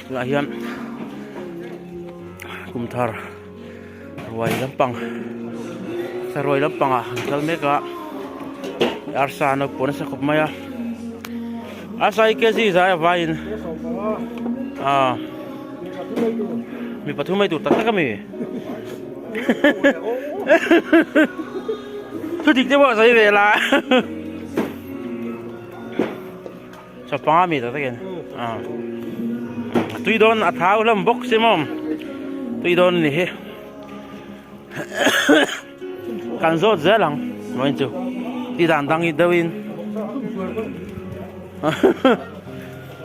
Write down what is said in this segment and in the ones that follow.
Tunah hian kum thar ruai lampang ruai lampangah an kal mek a arsa an lo puan nasa khawp mai a arsa hi kg zai a vaiin ah mi pathum ei tur tak tak ami thu dik te pawh a sawi ve la. Chaw panga mi tak takin ah tui dawn a thau hlawm bawk si maw tui dawn a ni hi kan zawt zel ang vawiin chu ti dan dang hi deuh in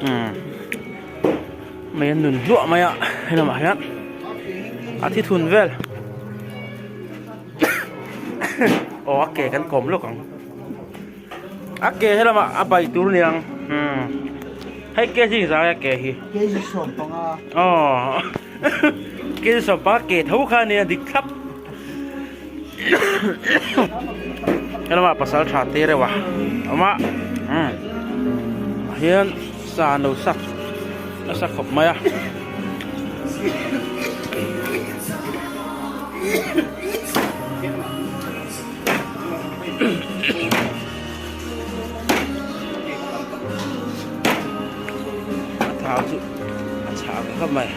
umm mei an nun hluah mai a he lamah hian a thi thun vel aw a ke kan kawm lawk ang. A ke he lamah a bai tur niang umm hei kg zai a ke hi kg 15 aw kg 15 ke tho kha nia dik thlap he lamah pasal tha te reuh a awm a umm hian sa an lo sak nasa khawp mai a. A thau chu a chhah ve khawp mai.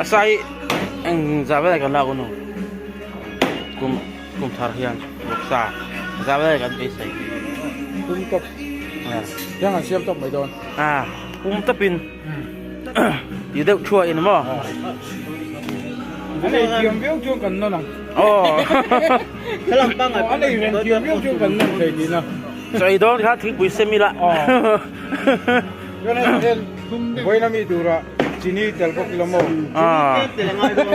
A sai eng zah vel kan lak unu kum kum thar hian vawksa zah vel kan beisei. Pum tawp hian an siam tawp mai dawn. A pum tawpin ti deuh thuah in maw. An ei thiam viau chuan kan nawn ang. Aw. An ei reng thiam viau chuan kan nawn thei tihna. Chaw ei dawn kha thingpui sem ila. Vawiin ami tura chini tel bawk ila maw? Chini tel a ngai dawn.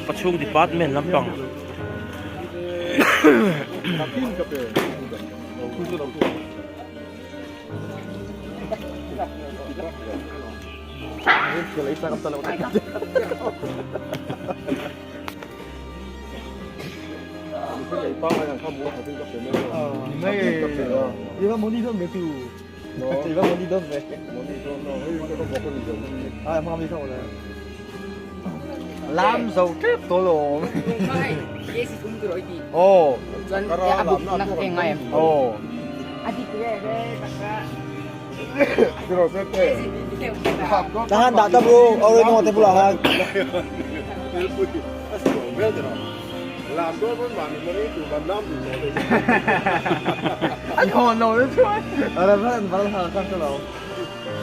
Pachhung department lampang. Lam zo tep tawh lawm. Aw. Aw. Tahan dah ta bro, ore no te bulah han. Anh hòn rồi chứ. Ờ, vẫn vẫn là con cho nó.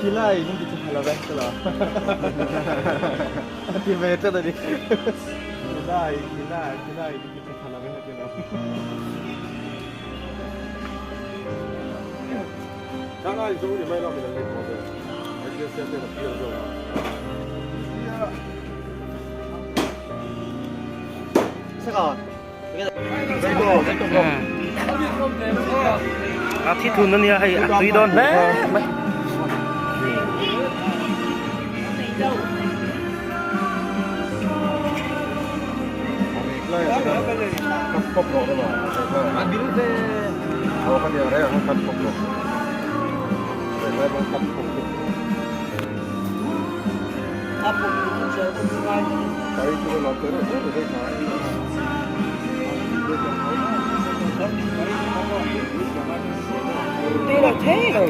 Khi lại nhưng thì là vẹn cho nó. Thì về cho nó đi. Khi lại, khi lại, khi lại thì là vẹn cho nó. A thi thun ania hei a tui dawn hle mai.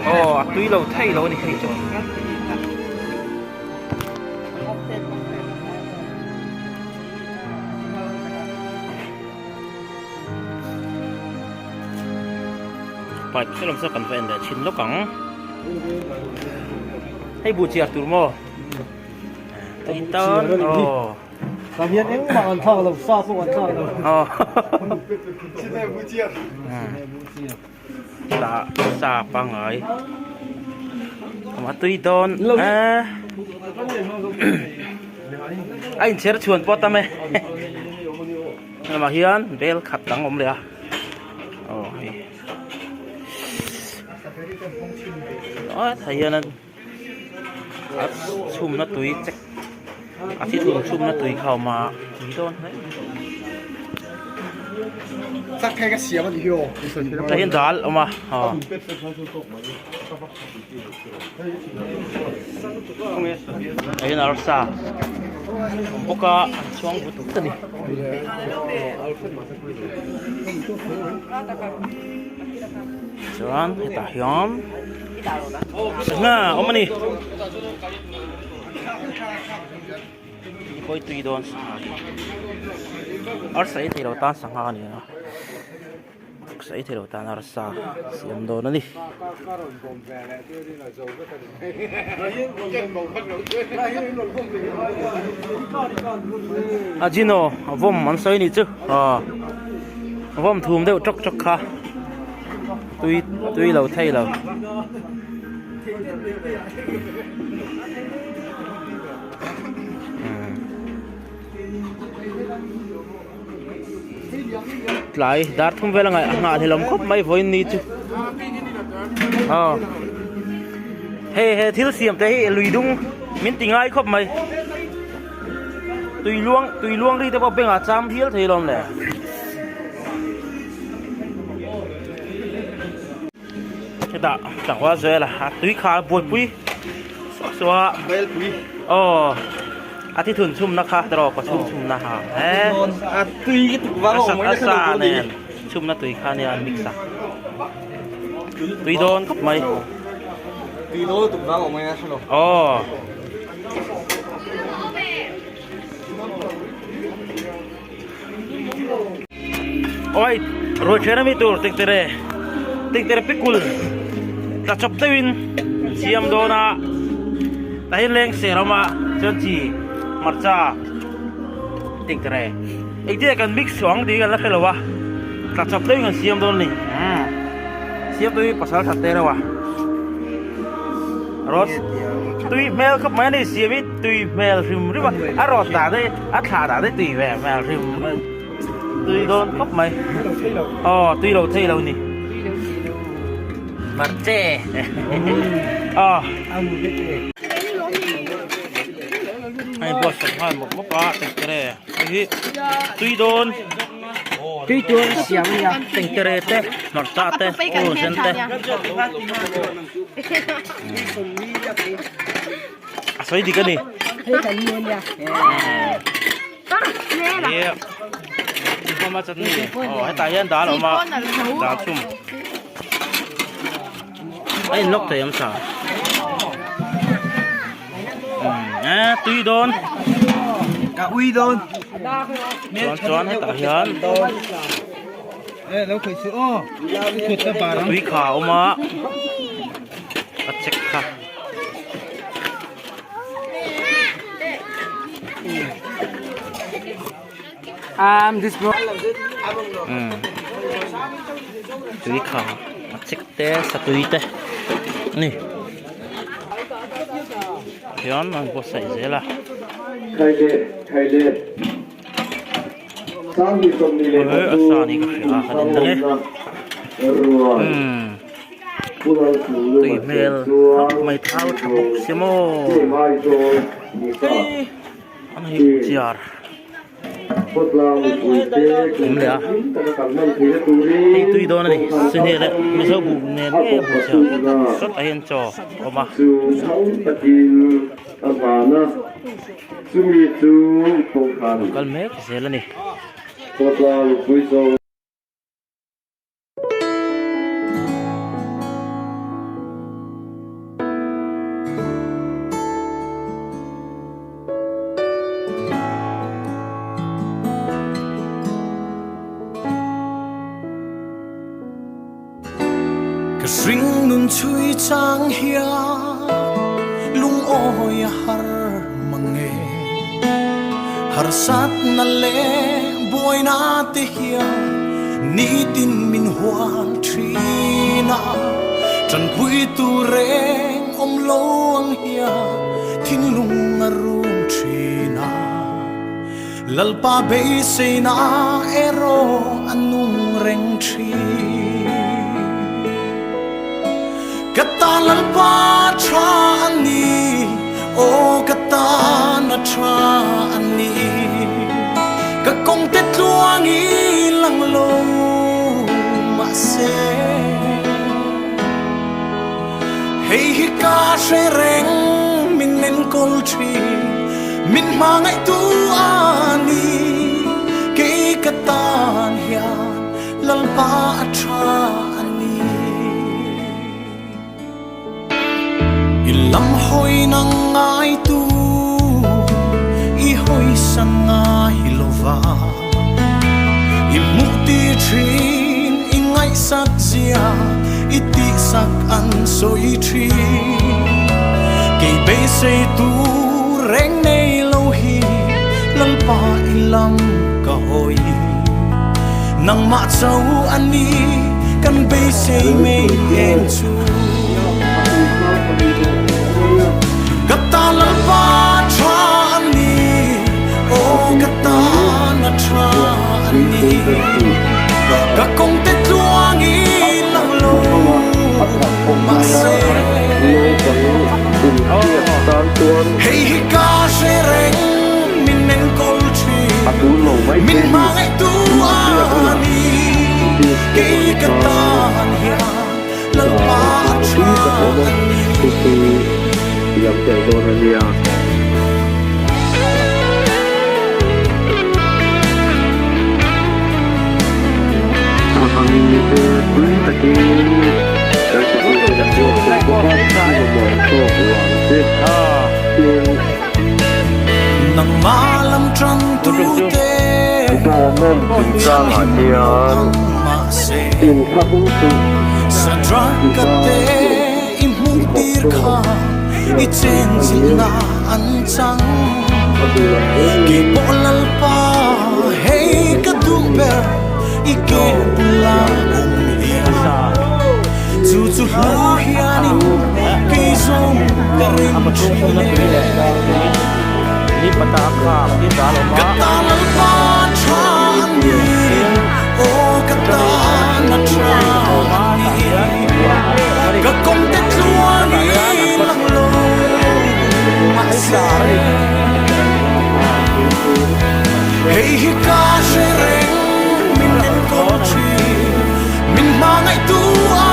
Aw a tui lo thei lo a ni hei chu. Pipe saw lam saw kan va en leh thin lawk ang. Hei bu chiar tur maw? Tui tan aw. Tah hian engmah an thlak lo, sa pawh an thlak lo. Aw. Chine bu chiar. Sa sa pangai. A tui dawn e. A inchher chhuan pawh tam e. Lamah hian bel khat dang awm leh a. Aw hei. Aw hian a chhumna tui chek a thithun chhumna tui kha a awm a tui dawn hle tah hian dal a awm a aw. Tah hian arsa awm bawk a an chhuang vut vut a ni. Chuan hetah hian sangha awm a ni. Kawi tui dawn sangha hi. Arsa ei theilo tan sangha a ni a. Arsa ei theilo tan arsa siam dawn a ni. A Gino a vawm an sawi anih chu aw vawm thum deuh tawk tawk kha tui tui lo thei lo. Tlai dar thum vel a ngaih a nghah hlelawm khawp mai vawiin ni chu aw hei he thil siam te hi lui dung min ti ngai khawp mai tui luang tui luang ri te pawh bengah cham hial thei alawm le. Hetah tlangval zel a tui kha a buaipui suah suah a aw a thithun chhumna kha tiraw kaw chhum chhumna ha he a sa nen chhumna tui kha nia an mix a tui dawn khawp mai aw. Oi ruai then ami tur tengtere tengtere pikul tla chawp deuhin an siam dawn a tah hian leng ser a awm a chuan chi hmarcha tengtere engtin nge kan mix chhuah ang tih hi kan la hre lo a tla chawp deuhin kan siam dawn a ni umm siam tawh hi pasal that te reuh a rawt tui hmel khawp mai a ni siam hi tui hmel hrim hrim a a rawt dah daih a thlah dah daih tui ve hmel hrim hrim tui dawn khawp mai aw tui lo thei lo ni marche aw hei buatsaih nghal mawp mawp a tengtere hei hi tui dawn tui tur siam a nia tengtere te hmarcha te aw zen te a sawi dik a ni hei kan nu a nia Chifawma chutney aw hetah hian dal a awm a dal chhum a in lock thei ang sa e tui dawn ka ui dawn chuan chuan hetah hian tui kha a awm a a check kha. Um, this bro. Tui kha a chek te satui te ni hian an buatsaih zel a. A sa ni ka hria a kan en dang e. Umm. Tui hmel hak mai thau tha bawk si maw hei an hei chiar awm leh a hei tui dawn a ni sihne leh mizo buh nen ngei a buh chiar sawtah hian chaw a awm a. Kal mek zel a ni. Ka hring nun chhui chang hian lungawi a har mang e. Harsatna leh buaina te hian nitin min hual thin a, tanpui tur reng awm lo ang hian thinlung a rum thin a. Lalpa beiseina erawh a nung reng thin. Ka tan Lalpa tha a ni, aw ka tan a tha a ni. Ka kawngte tluang i lang lo mahse, hei hi ka hre reng min enkawl thin, min hmangaihtu a ni. Kei ka tan hian Lalpa a tha a ni. I lam hawi nang ngaitu i hawi san ngai lova, i hmuh ti thin i ngaihsak zia i tihsak an sawi thin. Kei beisei tur reng nei lo hi Lalpa i lam ka hawi. Nangmah cho a ni kan beisei mei em chu. Ka ta Lalpa tha a ni, aw ka tan a tha a ni. Ka kawngte tluang i lang lo mahse, hei hi ka hre reng min enkawl thin, min hmangaihtu a ni. Kei ka tan hian Lalpa a tha a ni. Nangmah lam tang tute chhang ang mahse Sadraka te i hmuh tir kha i chenchilhna an chang. Kei pawh Lalpa hei ka duh ber i ke bula awm hi. Chu chu hlu hianin kei zawng ka ring thin e. Ka tan Lalpa tha a ni, aw ka tan a tha a ni. Ka kawngte tluang i lang lo mahse, hei hi ka hre reng min enkawl thin, min hmangaihtu a.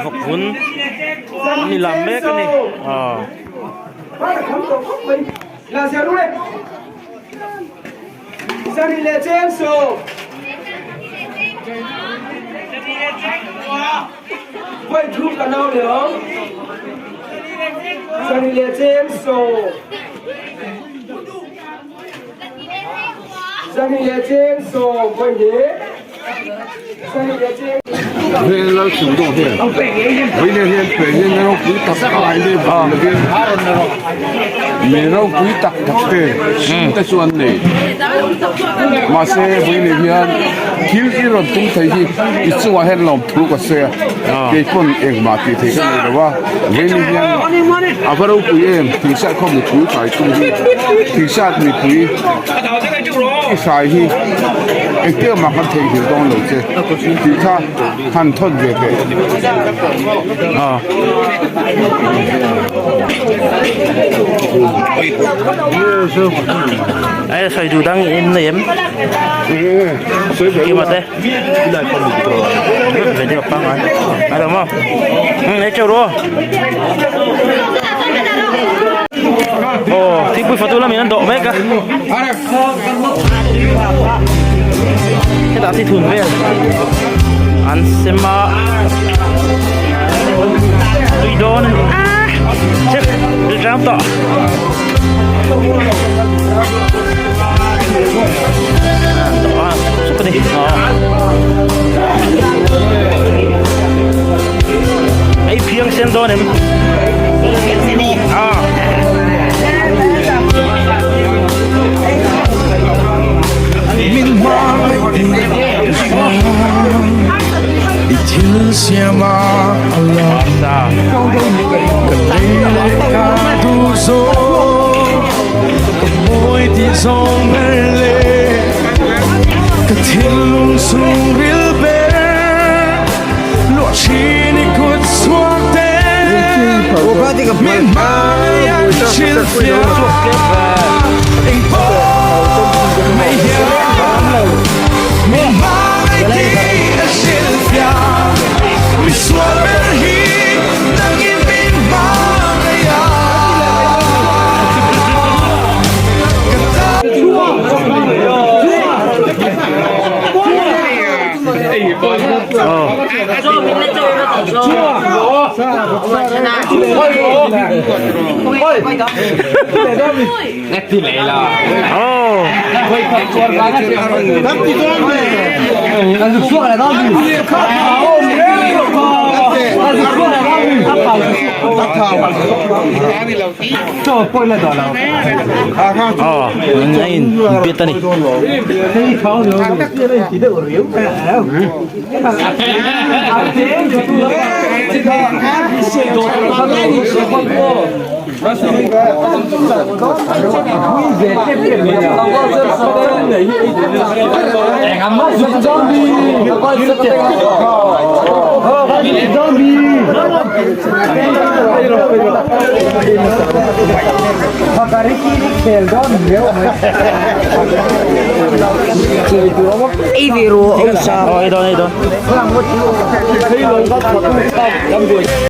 Vawk vun an ni lam mek a ni. Mi ropui tak tak te sum te chu an nei mahse vawiin hian thil i rawn tum thei hi i chungah hian lawmthu ka sawi a keipawn engmah tih theih ka nei lo a vawiin hian a va ropui em thingsiat khawm mipui kai tum hi thingsiat mipui i hrai hi engtiang mah kan theihnghilh dawn lo che tih kha han thawn ve teh. Ai sawi duh dang in nei em? Kima te. Video pangai. Ai lo mo. Nei cheu ro. Ồ, thingpui fatu lamin an dawh mek a. Hetah si thun vel an sem a. Tui dawn a ni. Chep, rilṭam tawh. Dawh a, sup a ni. Ei phiang sen dawn em? Min hmangaih Thil siama a lang Ka lei leh ka duh zawng Ka mawi tih zawng ber leh Ka thinlung chhungril ber Luah thin i kut chhuak te Min hmai an hrilhfiah Eng pawh mai hian Min hmangaih tih a hrilhfiah Mi sual ber hi nangin min hmangaih a Ka Aw a in bit a ni. Ei dawn ei dawn.